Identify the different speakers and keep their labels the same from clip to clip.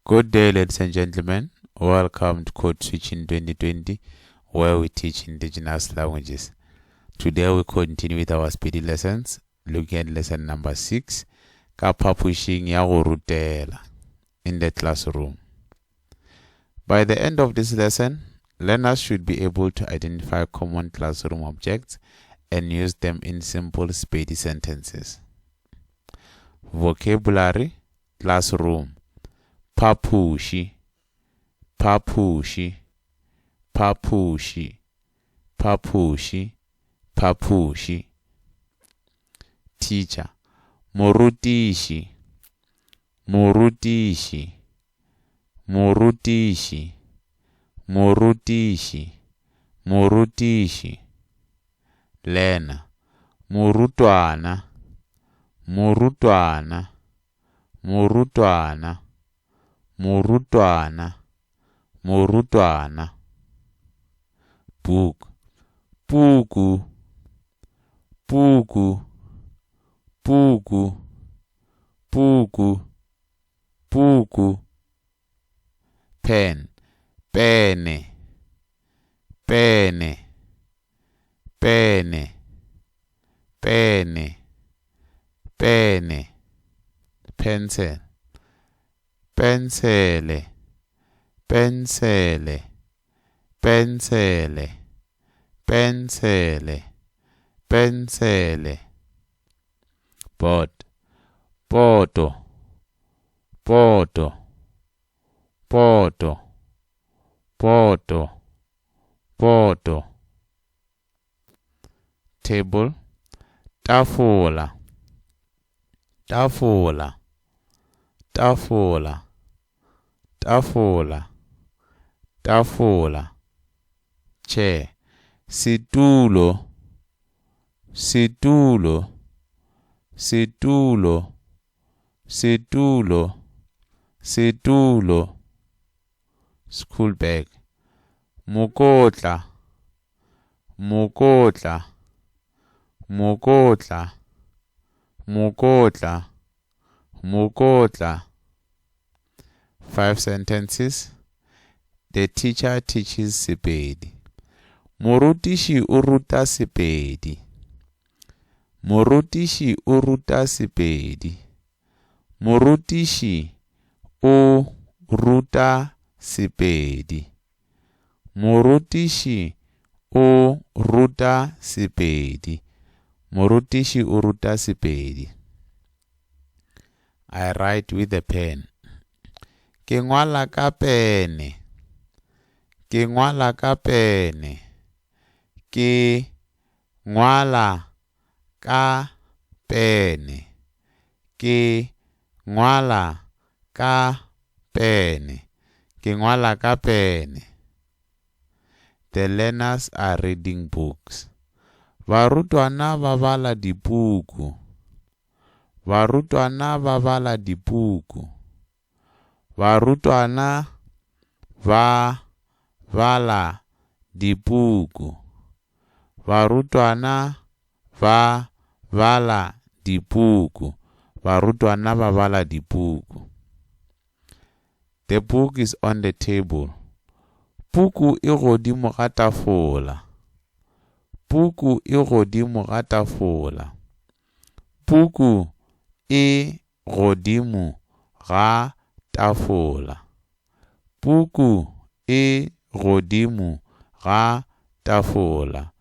Speaker 1: Good day, ladies and gentlemen. Welcome to Code Switching 2020, where we teach indigenous languages. Today we continue with our Sepedi lessons, looking at lesson number 6, ka phapošing ya go rutela, in the classroom. By the end of this lesson, learners should be able to identify common classroom objects and use them in simple Sepedi sentences. Vocabulary, classroom, phapoši, phapoši, phapoši, phapoši, phapoši. Teacher, morutiši, morutiši, morutiši, morutiši, morutiši. Learner, morutwana, morutwana, morutwana, morutwana, morutwana. Book, puku, puku, puku, puku, puku. Pen, pene, pene, pene, pene, pene. Pencil, pensele, pensele, pensele, pensele, pensele. Board, poto, poto, poto, poto, poto. Table, tafola, tafola, tafola, tafola, tafola. Chair, setulo, setulo, setulo, setulo, setulo. School bag, mokotla, mokotla, mokotla, mokotla, mokotla. 5 sentences. The teacher teaches Sepedi. Morutiši o ruta Sepedi. Morutiši o ruta Sepedi. Morutiši o ruta Sepedi. Morutiši o ruta Sepedi. Morutiši o ruta Sepedi. I write with a pen. Ke ngwala ka pene. Ke ngwala ka pene. Ke ngwala ka pene. Ke ngwala ka pene. Ke ngwala ka pene. The learners are reading books. Barutwana ba bala dipuku. Barutwana ba bala dipuku. Barutwana ba bala dipuku. Barutwana ba bala dipuku. Barutwana ba bala dipuku. The book is on the table. Puku e godimo ga tafola. Puku e godimo ga tafola. Puku e godimo ga tafola. Puku e godimo ga tafola.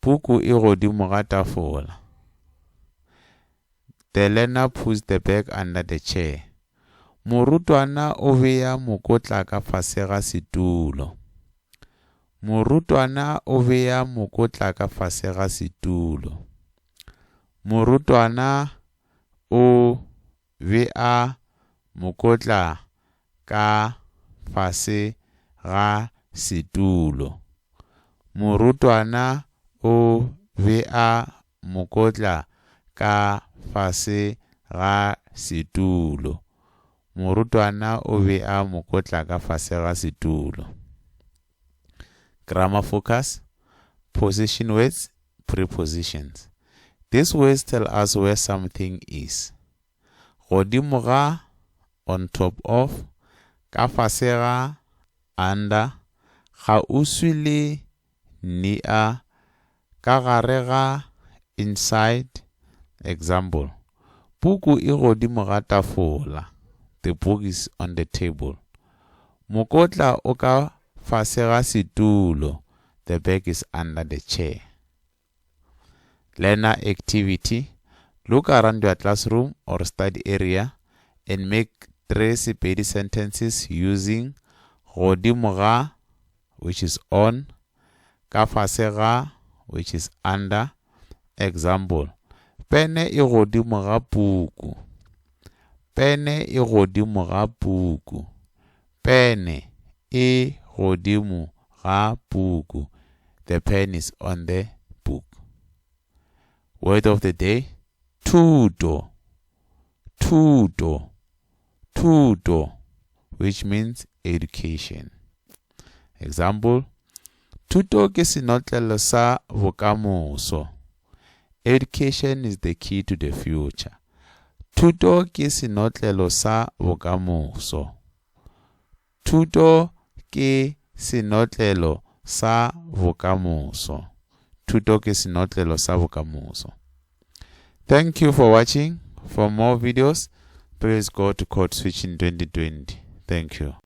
Speaker 1: Puku e godimo ga tafola. The learner puts the bag under the chair. Morutwana o bea mokotla ka fase ga setulo. Morutwana o bea mokotla ka fase ga setulo. Morutwana o bea mokotla ka fase ga setulo. Morutwana o bea mokotla ka fase ga setulo. Morutwana o bea mokotla ka fase ga setulo. Grammar focus, position words, prepositions. These words tell us where something is. Godimo ga, on top of, Ka fase ga, under, kgauswi le, near, ka gare ga, inside. Example, Puku e godimo ga tafola. The book is on the table. Mokotla o ka fase ga setulo. The bag is under the chair. Learner activity. Look around your classroom or study area and make three Sepedi sentences using godimo ga, which is on, ka fase ga, which is under. Example, Pene e godimo ga puku. Pene e godimo ga puku. Pene e godimo ga puku. The pen is on the book. Word of the day, thuto. Thuto. Thuto, which means education. Example, thuto ke senotlelo sa bokamoso. Education is the key to the future. Thuto ke senotlelo sa bokamoso. Thuto ke senotlelo sa bokamoso. Thuto ke senotlelo sa bokamoso. Thank you for watching. For more videos, please go to Code Switching 2020. Thank you.